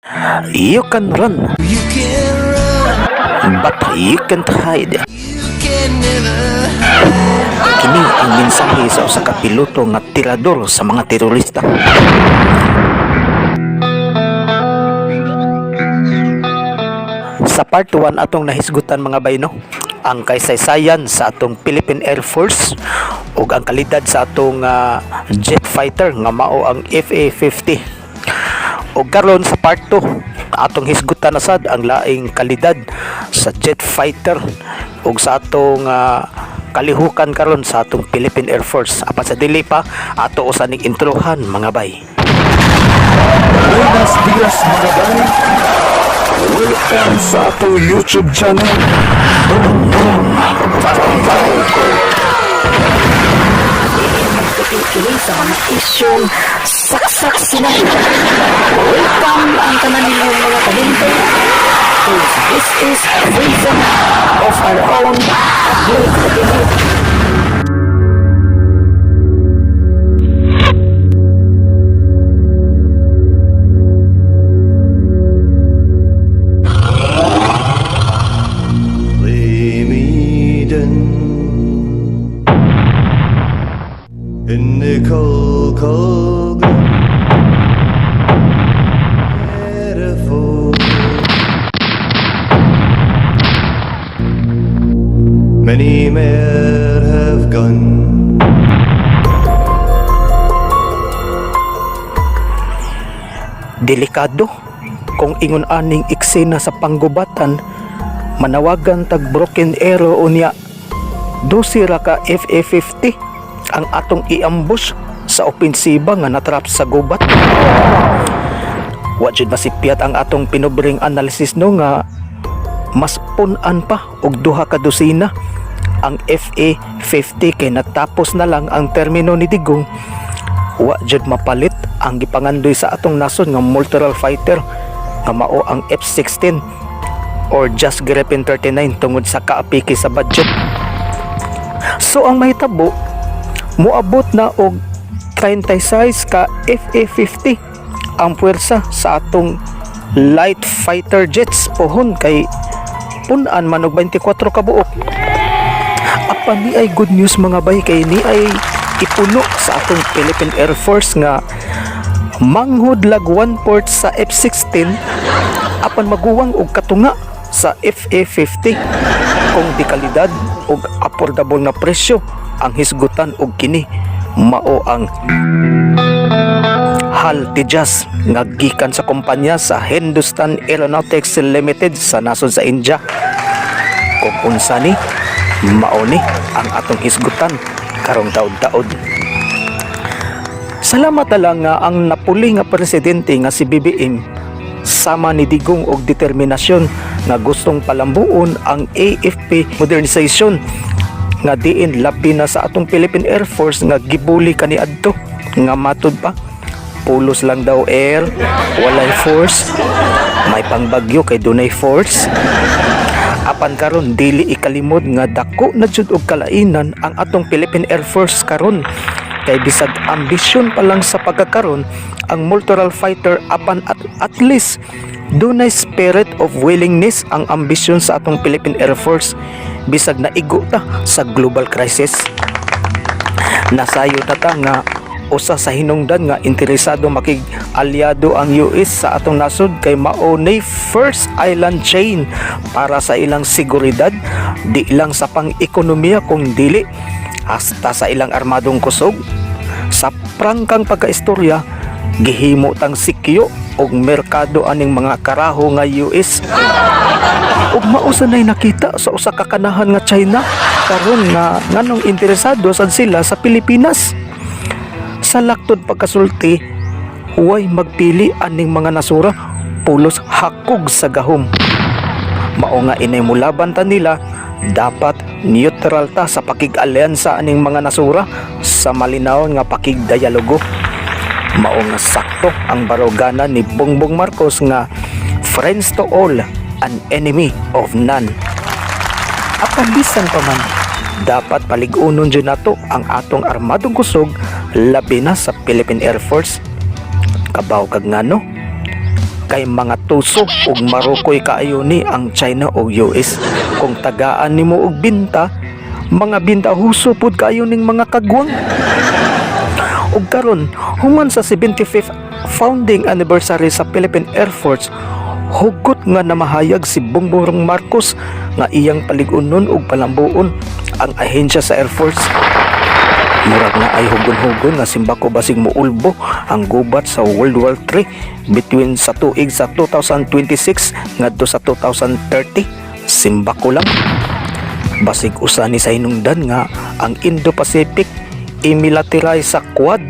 You can run, You can run, but you can't hide. You can never hide. Kini ang mensahe sa usa ka piloto nga tirador sa mga terorista. Sa part 1, atong nahisgutan, mga bayno, ang kaysaysayan sa atong Philippine Air Force ug ang kalidad sa atong jet fighter nga mao ang FA-50. Ug karon sa part 2, atong hisgutan na sad ang laing kalidad sa jet fighter ug sa atong kalihukan karon sa atong Philippine Air Force. Apan sa dili pa, ato usa ning introhan, mga bay. Buenos dias, mga bay. Welcome sa atong YouTube channel. Kini sa mga isyong saksak sinabi. Welcome ang tanan ninyong mga kabinte. This is a reason of our own ability. Lay me down in the cold, cold ground. Beautiful. Many men have gone. Delikado kung ingon aning eksena sa panggubatan, manawagan tag broken arrow, unya 12 ra ka FA-50 ang atong iambush sa opensiba nga natrap sa gubat. Wa jud masipyat ang atong pinobring analysis, no, nga mas pun-an pa og duha ka dosina ang FA-50 kay natapos na lang ang termino ni Digong. Wa jud mapalit ang gipangandoy sa atong nasod nga multirole fighter nga mao ang F-16 or just Gripen 39 tungod sa kaapiki sa budget. So ang mahitabo, moabot na og 36 ka FA-50 ang puwersa sa atong light fighter jets pohon kay pun-an man og 24 ka buok. Apan ni ay good news, mga bay, kay ni ay ipuno sa atong Philippine Air Force nga manghud lag one port sa F-16 apan maguwang og katunga sa FA-50 kung di kalidad og affordable nga presyo ang hisgutan, og kini mao ang HAL Tejas nga gikan sa kumpanya sa Hindustan Aeronautics Limited sa nasod sa India. Kung unsa ni, mao ni ang atong hisgutan karong taod-taod. Salamat na lang nga ang napuli nga presidente nga si BBM sama ni Digong og determinasyon nga gustong palambuon ang AFP modernization nga diin labi na sa atong Philippine Air Force nga gibuli kaniadto nga matud pa pulos lang daw air, walay force. May pangbagyo kay dunay force. Apan karon, dili ikalimod nga dako na jud og kalainan ang atong Philippine Air Force karon kay bisag ambisyon pa lang sa pagkakaron ang multirole fighter, apan at least dunay spirit of willingness ang ambisyon sa atong Philippine Air Force bisag naigo ta sa global crisis. Nasayo na ta nga usa sa hinungdan nga interesado makig-alyado ang US sa atong nasod kay mao ni first island chain para sa ilang seguridad, di lang sa pang-ekonomiya kung dili hasta sa ilang armadong kusog. Sa prangkang pagkaistorya, gihimo tang sikyo og merkado aning mga karaho nga US ug mao sa nay nakita sa usa ka kanahan nga China karon nga nganong interesado sad sila sa Pilipinas. Sa laktod pagkasulti, huway magpili aning mga nasura, pulos hakog sa gahom. Mao nga inay mulaban ta nila, dapat neutral ta sa pakig-alyansa aning mga nasura sa malinaw nga pakigdialogo. Mao nga sakto ang barugana ni Bongbong Marcos nga "Friends to all and enemy of none." Apan bisan pa man, dapat palig-unon jud nato ang atong armadong kusog, labi na sa Philippine Air Force. Kabaw kag ngano? Kay mga tuso ug marukoy kaayo ni ang China ug US. Kung tagaan nimo og binta, mga binta huso pud kaayo ning mga kagwang. Ug karon, human sa 75th founding anniversary sa Philippine Air Force, hugot nga namahayag si Bongbong Marcos nga iyang palig-unon ug palambuon ang ahensya sa Air Force. Murag na ay hugon-hugon nga simbako basig muulbo ang gubat sa World War III between sa tuig sa 2026 ngadto sa 2030. Simbako lang. Basig usa ni sa hinungdan nga ang Indo-Pacific imilitarize sa Quad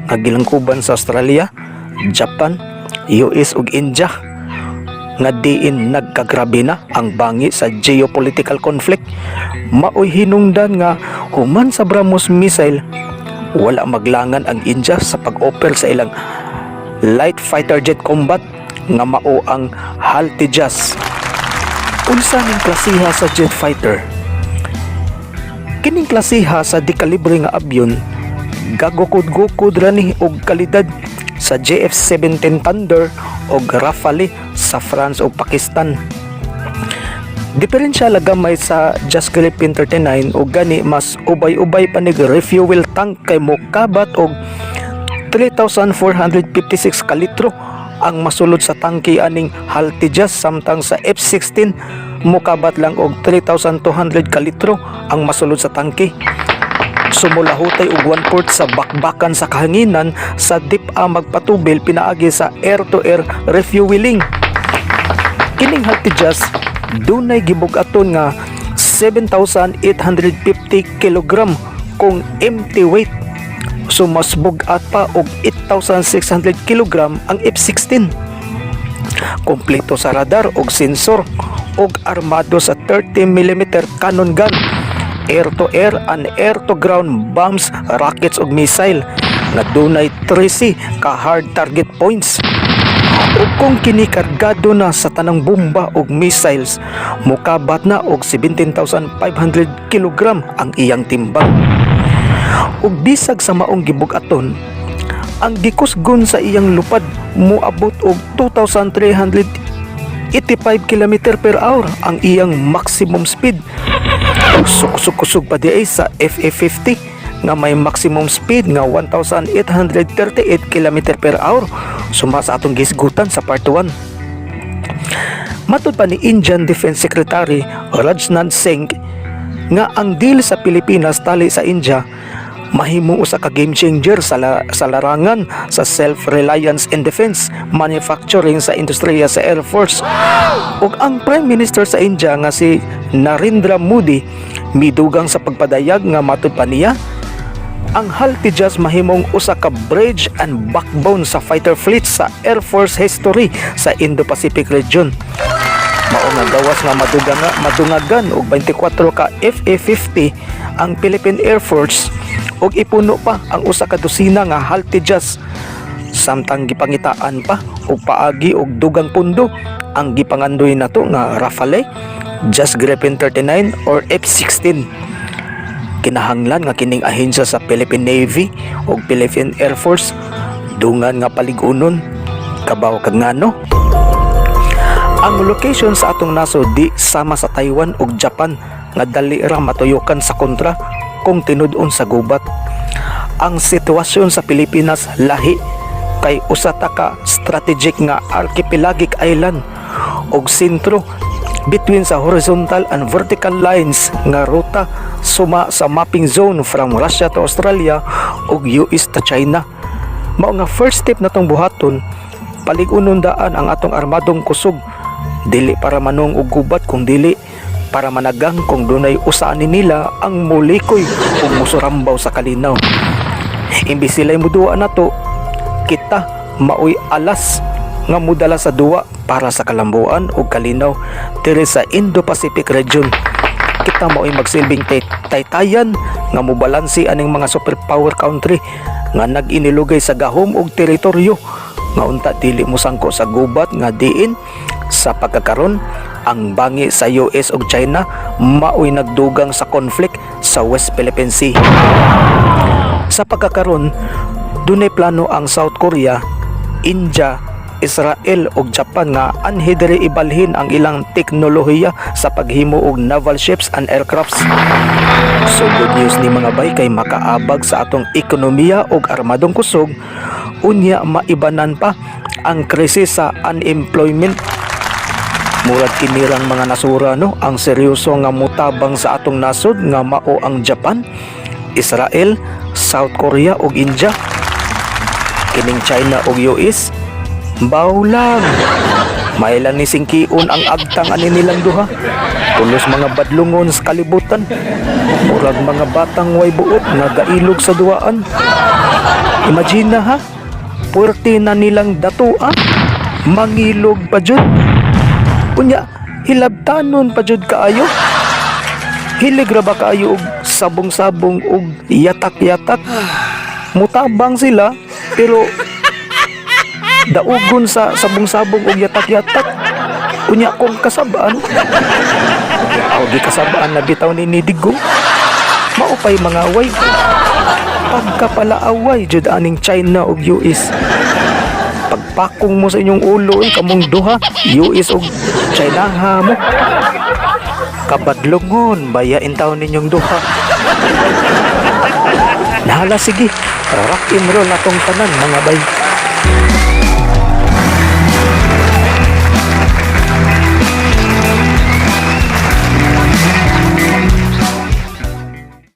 nga gilangkuban sa Australia, Japan, US ug India, nga diin nagkagrabe na ang bangi sa geopolitical conflict. Maoy hinungdan nga human sa BrahMos missile, wala maglangan ang India sa pag-offer sa ilang light fighter jet combat nga mao ang HAL Tejas. Unsa ning klasiha sa jet fighter? Kining klasiha sa dekalibre nga abyon, gagukod-gukod ra ni og kalidad sa JF-17 Thunder o Rafale sa France o Pakistan. Diferensya la gamay sa Just Gripen 39 o gani mas ubay-ubay pa nig refuel tank kay mokabat og 3,456 kalitro ang masulod sa tangke aning HAL Tejas, samtang sa F-16 mokabat lang og 3,200 kalitro ang masulod sa tangke. Sumulahutay og 1/4 sa bakbakan sa kahanginan sa dip-a magpatubil pinaagi sa air-to-air refueling. Kining HAL Tejas dunay gibug-aton nga 7,850 kilogram kung empty weight. So mas bug-at pa og 8,600 kilogram ang F-16. Kompleto sa radar og sensor og armado sa 30 mm cannon gun, air-to-air and air-to-ground bombs, rockets ug missile nga dunay 13 ka hard target points. Ug kung kini kargado na sa tanang bomba ug missiles, mokabat na og 17,500 kilogram ang iyang timbang. Ug bisag sa maong gibug-aton, ang gikusgon sa iyang lupad moabot og 2,385 km per hour ang iyang maximum speed. Sukusog-kusog pa diay sa FA-50 nga may maximum speed nga 1,838 km per hour suma sa atong gisgutan sa part 1. Matod pa ni Indian Defense Secretary Rajnath Singh nga ang deal sa Pilipinas tali sa India mahimong usa ka game changer sa larangan sa self-reliance in defense manufacturing sa industriya sa Air Force. Ug ang Prime Minister sa India nga si Narendra Modi midugang sa pagpadayag nga matud pa niya, ang HAL Tejas mahimong usa ka bridge and backbone sa fighter fleet sa Air Force history sa Indo-Pacific region. Mao nga gawas nga madungagan og 24 ka FA-50 ang Philippine Air Force ug ipuno pa ang usa ka dosina nga HAL Tejas, samtang gipangitaan pa og paagi og dugang pundo ang gipangandoy nato nga Rafale, Just Gripen 39 or F-16. Kinahanglan nga kining ahensya sa Philippine Navy ug Philippine Air Force dungan nga paligunon, kabaw kag ngano. Ang location sa atong nasod di sama sa Taiwan ug Japan nga dali ra matuyukan sa kontra kung tinud-on sa gubat. Ang sitwasyon sa Pilipinas lahi kay usa ta ka strategic nga archipelagic island og sentro between sa horizontal and vertical lines nga ruta suma sa mapping zone from Russia to Australia ug US to China. Mao nga first step natong buhaton, palig-unon daan ang atong armadong kusog, dili para manong og gubat kung dili para managang kung dunay usa ani nila ang mulikoy ug musurambaw sa kalinaw. Imbis sila'y muduwa nato, kita maoy alas nga mudala sa duwa para sa kalambuan ug kalinaw diri sa Indo-Pacific region. Kita maoy magsilbing taytayan nga mobalanse aning mga superpower country nga nag-inilugay sa gahom ug teritoryo nga unta dili mosangko sa gubat nga diin sa pagkakaron ang bangi sa US ug China maoy nagdugang sa conflict sa West Philippine Sea. Sa pagkakaron, dunay plano ang South Korea, India, Israel ug Japan nga anhi diri ibalhin ang ilang teknolohiya sa paghimo og naval ships and aircrafts. So good news ni, mga bay, kay makaabag sa atong ekonomiya ug armadong kusog, unya maibanan pa ang krisis sa unemployment. Murag kinirang mga nasura, no, ang seryoso nga mutabang sa atong nasod nga mao ang Japan, Israel, South Korea ug India. Kining China ug US, baw lang. May lang ni singkion ang agtang ani nilang duha. Pulos mga badlungon sa kalibutan. Murag mga batang way buot nga gailog sa duwaan. Imagine na ha, puwerte na nilang datua, mangilog pa jud. Unya, hilabtanon pa jud kaayo. Hilig ra ba kaayo og sabong-sabong og yatak-yatak? Mutabang sila pero daugon sa sabong-sabong og yatak-yatak. Unya kung kasabaan, aw di kasabaan na bitaw ni Nidigo. Maupay mga away. Pagkapalaaway jud aning China ug US. Pagpakong mo sa inyong ulo eh, kamong duha, US ug China ha mo. Kabadlongon, bayain taon ninyong duha. Nahala sige, rock and roll atong tanan, mga bay.